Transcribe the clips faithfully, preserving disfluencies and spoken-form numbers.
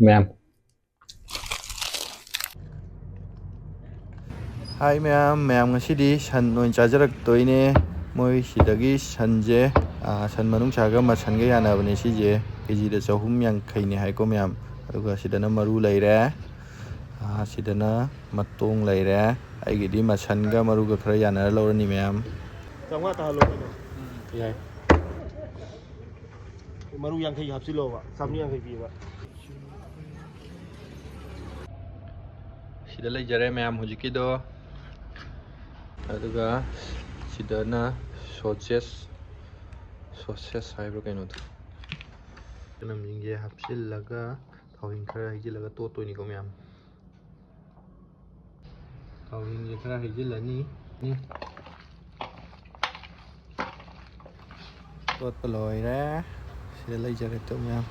ꯃꯌꯥꯝ꯫ ꯍꯥꯏ ꯃꯌꯥꯝ, ꯃꯌꯥꯝ ꯉꯁꯤꯗꯤ ꯁꯟ ꯑꯣꯏꯅ ꯆꯥꯖꯔꯛꯇꯣꯏꯅꯦ꯫ ꯃꯣꯏ ꯁꯤꯗꯒꯤ ꯁꯟꯁꯦ, ꯑꯥ, ꯁꯟ ꯃꯅꯨꯡꯁꯥꯒ ꯃꯁꯟꯒ ꯌꯥꯅꯕꯅꯦ ꯁꯤꯁꯦ꯫ ꯀꯦ ꯖꯤꯗ ꯆꯍꯨꯝ ꯌꯥꯡꯈꯩꯅꯦ ꯍꯥꯏꯀꯣ ꯃꯌꯥꯝ꯫ ꯑꯗꯨꯒ ꯁꯤꯗꯅ ꯃꯔꯨ ꯂꯩꯔꯦ, ꯑꯥ, ꯁꯤꯗꯅ ꯃꯇꯣꯡ ꯂꯩꯔꯦ꯫ ꯑꯩꯒꯤꯗꯤ ꯃꯁꯟꯒ ꯃꯔꯨꯒ ꯈꯔ ꯌꯥꯅꯔ ꯂꯧꯔꯅꯤ ꯃꯌꯥꯝ꯫ ꯆꯥꯝꯃꯉꯥ ꯇꯥꯍꯜꯂꯣ ꯀꯩꯅꯣ꯫ ꯌꯥꯏ꯫ ꯃꯔꯨ ꯌꯥꯡꯈꯩ ꯍꯥꯞꯆꯤꯜꯂꯣꯕ, ꯆꯥꯝꯃꯔꯤ ꯌꯥꯡꯈꯩ ꯄꯤꯕ꯫ ꯁꯤꯗ ꯂꯩꯖꯔꯦ ꯃꯌꯥꯝ ꯍꯧꯖꯤꯛꯀꯤꯗꯣ꯫ ꯑꯗꯨꯒ ꯁꯤꯗꯅ ꯁꯣꯁꯦꯁ, ꯁꯣꯁꯦꯁ ꯍꯥꯏꯕ꯭ꯔꯥ ꯀꯩꯅꯣꯗꯣ꯫ ꯆꯅꯝꯁꯤꯡꯁꯦ ꯍꯥꯞꯆꯤꯜꯂꯒ ꯊꯥꯎꯍꯤꯡ ꯈꯔ ꯍꯩꯖꯤꯜꯂꯒ ꯇꯣꯠꯇꯣꯏꯅꯤꯀꯣ ꯃꯌꯥꯝ꯫ ꯊꯥꯎꯍꯤꯡꯁꯦ ꯈꯔ ꯍꯩꯖꯤꯜꯂꯅꯤ꯫ ꯇꯣꯠꯄ ꯂꯣꯏꯔꯦ꯫ ꯁꯤꯗ ꯂꯩꯖꯔꯦ ꯇꯨ ꯃꯌꯥꯝ꯫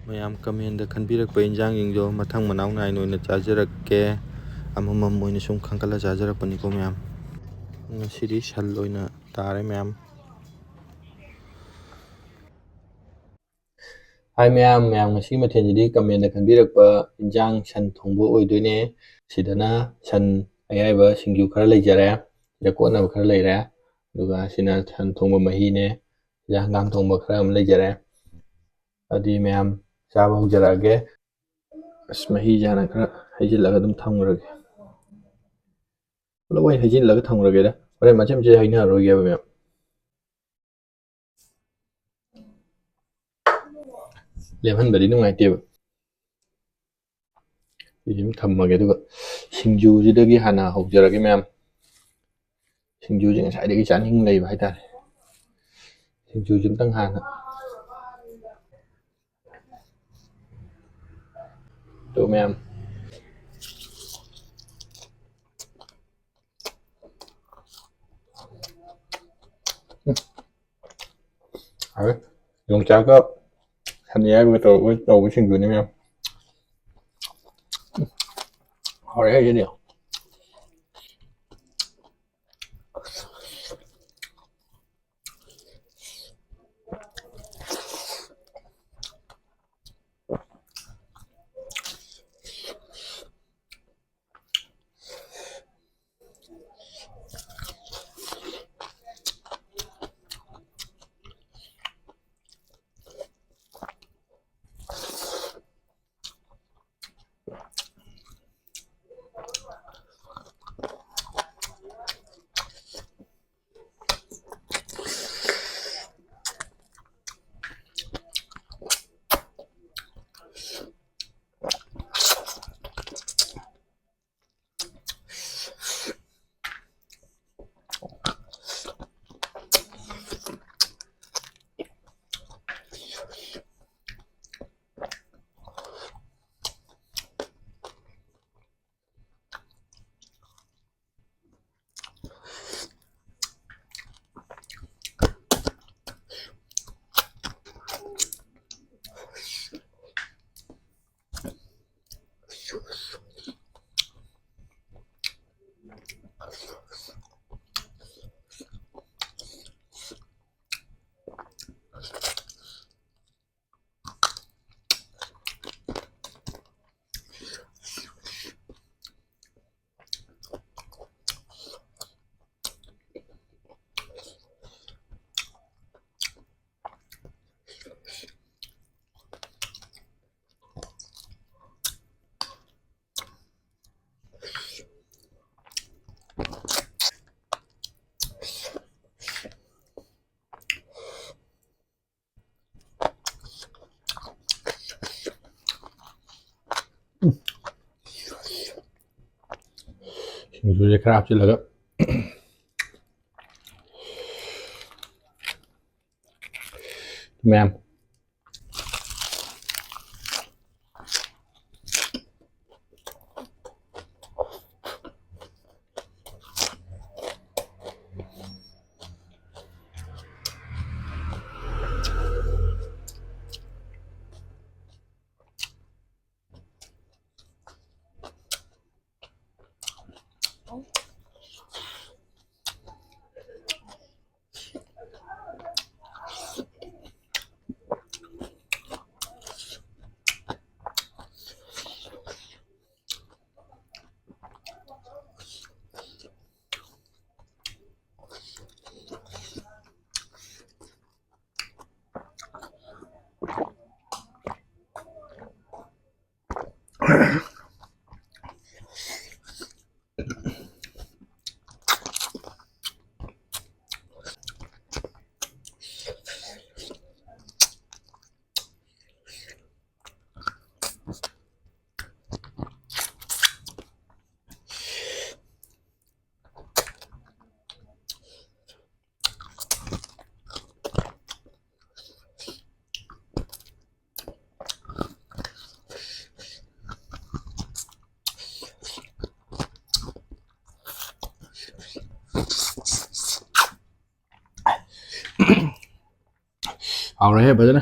ꯃꯌꯥꯝ ꯀꯃꯦꯟꯗ ꯈꯟꯕꯤꯔꯛꯄ ꯏꯟꯖꯥꯡꯁꯤꯡꯗꯣ ꯃꯊꯪ ꯃꯅꯥꯎ ꯅꯥꯏꯅ ꯑꯣꯏꯅ ꯆꯥꯖꯔꯛꯀꯦ꯫ ꯑꯃꯃꯝ ꯑꯣꯏꯅ ꯁꯨꯝ ꯈꯟꯒꯠꯂ ꯆꯥꯖꯔꯛꯄꯅꯤꯀꯣ ꯃꯌꯥꯝ꯫ ꯉꯁꯤꯗꯤ ꯁꯟ ꯑꯣꯏꯅ ꯇꯥꯔꯦ ꯃꯌꯥꯝ꯫ ꯍꯥꯏ ꯃꯌꯥꯝ, ꯃꯌꯥꯝ ꯉꯁꯤꯒꯤ ꯃꯊꯦꯜꯁꯤꯗꯤ ꯀꯃꯦꯟꯗ ꯈꯟꯕꯤꯔꯛꯄ ꯏꯟꯖꯥꯡ ꯁꯟ ꯊꯣꯡꯕ ꯑꯣꯏꯗꯣꯏꯅꯦ꯫ ꯁꯤꯗꯅ ꯁꯟ ꯑꯌꯥꯏꯕ ꯁꯤꯡꯖꯨ ꯈꯔ ꯂꯩꯖꯔꯦ, ꯁꯤꯗ ꯀꯣꯠꯅꯕ ꯈꯔ ꯂꯩꯔꯦ, ꯑꯗꯨꯒ ꯁꯤꯅ ꯁꯟ ꯊꯣꯡꯕ ꯃꯍꯤꯅꯦ, ꯁꯤꯗ ꯍꯪꯒꯥꯝ ꯊꯣꯡꯕ ꯈꯔ ꯑꯃ ꯂꯩꯖꯔꯦ꯫ ꯑꯗꯨꯗꯤ ꯃꯌꯥꯝ ꯆꯥꯕ ꯍꯧꯖꯔꯛꯑꯒꯦ꯫ ꯑꯁ, ꯃꯍꯤꯁꯦ ꯍꯥꯟꯅ ꯈꯔ ꯍꯩꯖꯤꯜꯂꯒ ꯑꯗꯨꯝ ꯊꯝꯈ꯭ꯔꯒꯦ꯫ ꯄꯨꯂꯞ ꯑꯣꯏꯅ ꯍꯩꯖꯤꯜꯂꯒ ꯊꯝꯈ꯭ꯔꯒꯦꯗ꯫ ꯍꯣꯔꯦꯟ ꯃꯆꯦꯠ ꯃꯆꯦꯠ ꯍꯩꯅꯔꯔꯣꯏꯒꯦꯕ ꯃꯌꯥꯝ꯫ ꯂꯦꯝꯍꯟꯕꯗꯤ ꯅꯨꯡꯉꯥꯏꯇꯦꯕ꯫ ꯁꯤꯁꯤꯃ ꯊꯝꯃꯒꯦ, ꯑꯗꯨꯒ ꯁꯤꯡꯖꯨꯁꯤꯗꯒꯤ ꯍꯥꯟꯅ ꯍꯧꯖꯔꯒꯦ ꯃꯌꯥꯝ꯫ ꯁꯤꯡꯖꯨꯁꯦ ꯉꯁꯥꯏꯗꯒꯤ ꯆꯥꯅꯤꯡ ꯂꯩꯕ ꯍꯥꯏꯇꯥꯔꯦ꯫ ꯁꯤꯡꯖꯨꯁꯦ ꯑꯝꯇꯪ ꯍꯥꯟꯅ꯫ ꯑꯗꯨ ꯃꯌꯥꯝ꯫ ꯎꯝ꯫ ꯍꯥꯎꯋꯦ꯫ ꯌꯣꯡꯆꯥꯛꯀ ꯁꯟ ꯑꯌꯥꯏꯕꯒ ꯇꯧꯔꯒ ꯇꯧꯕ ꯁꯤꯡꯖꯨꯅꯤ ꯃꯌꯥꯝ꯫ ꯍꯥꯎꯔꯦ ꯍꯥꯏꯁꯤꯅꯦ꯫ ꯁꯤꯡꯖꯨꯁꯦ ꯈꯔ ꯍꯥꯞꯆꯤꯜꯂꯒ ꯃꯌꯥꯝ꯫ ꯍꯥꯎꯔꯦꯍꯦ ꯐꯖꯅ꯫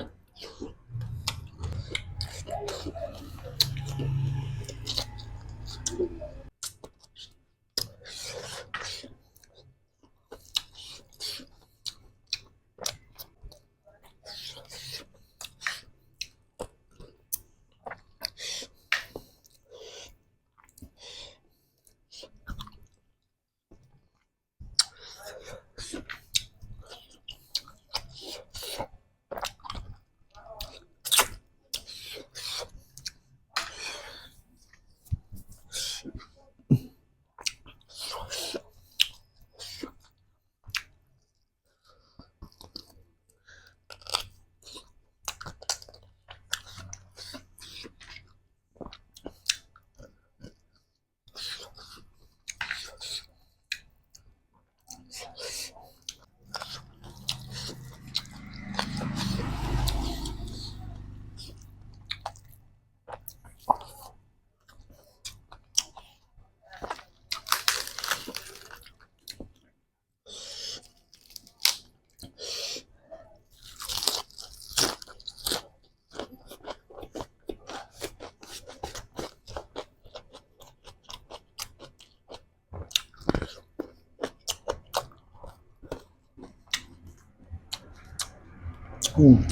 ꯎꯝ꯫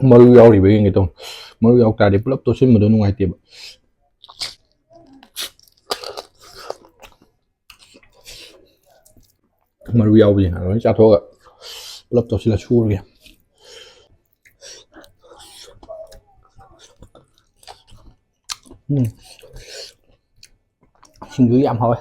ꯃꯔꯨ ꯌꯥꯎꯔꯤꯕ ꯌꯦꯡꯒꯦ ꯇꯧꯅꯤ꯫ ꯃꯔꯨ ꯌꯥꯎ ꯇꯥꯔꯗꯤ ꯄꯨꯂꯞ ꯇꯣꯠꯁꯤꯟꯕꯗꯣ ꯅꯨꯡꯉꯥꯏꯇꯦꯕ꯫ ꯃꯔꯨ ꯌꯥꯎꯕꯁꯤꯡ ꯂꯣꯏ ꯆꯥꯊꯣꯛꯑꯒ ꯄꯨꯂꯞ ꯇꯣꯠꯁꯤꯜꯂ ꯁꯨꯔꯒꯦ꯫ ꯎꯝ꯫ ꯁꯤꯡꯖꯨ ꯌꯥꯝ ꯍꯥꯎꯋꯦ꯫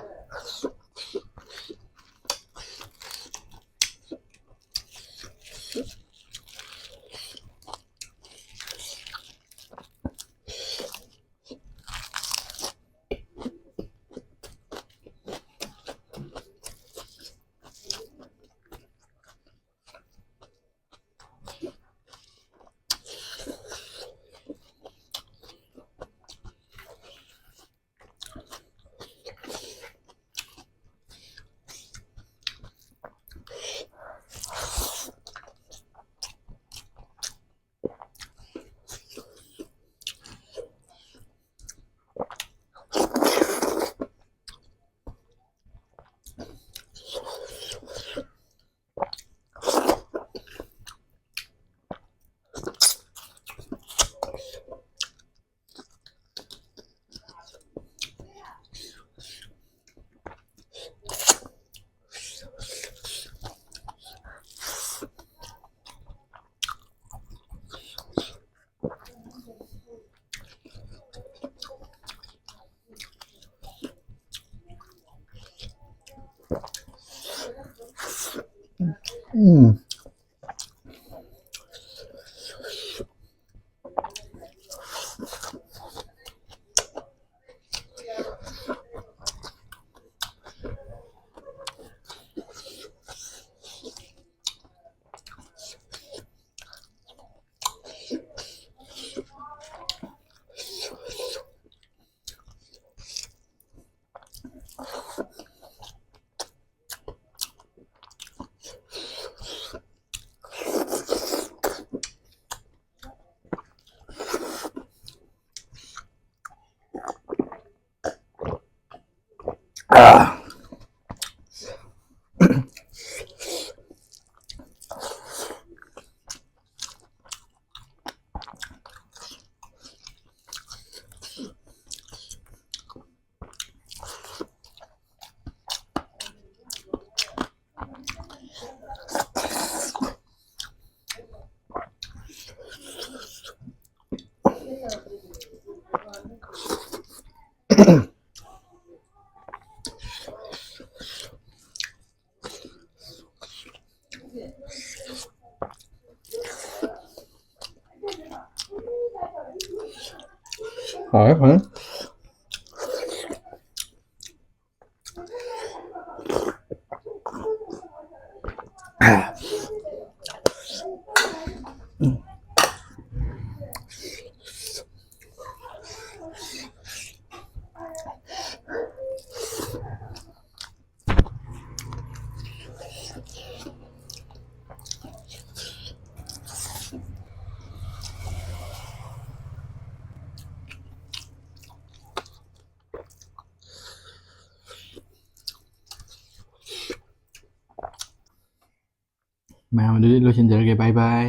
ꯎꯝ꯫ ꯍꯥꯎꯋꯦ ꯐꯖꯅ꯫ ꯃꯌꯥꯝ ꯑꯗꯨꯗꯤ ꯂꯣꯏꯁꯤꯟꯖꯔꯒꯦ꯫ ꯕꯥꯏ ꯕꯥꯏ꯫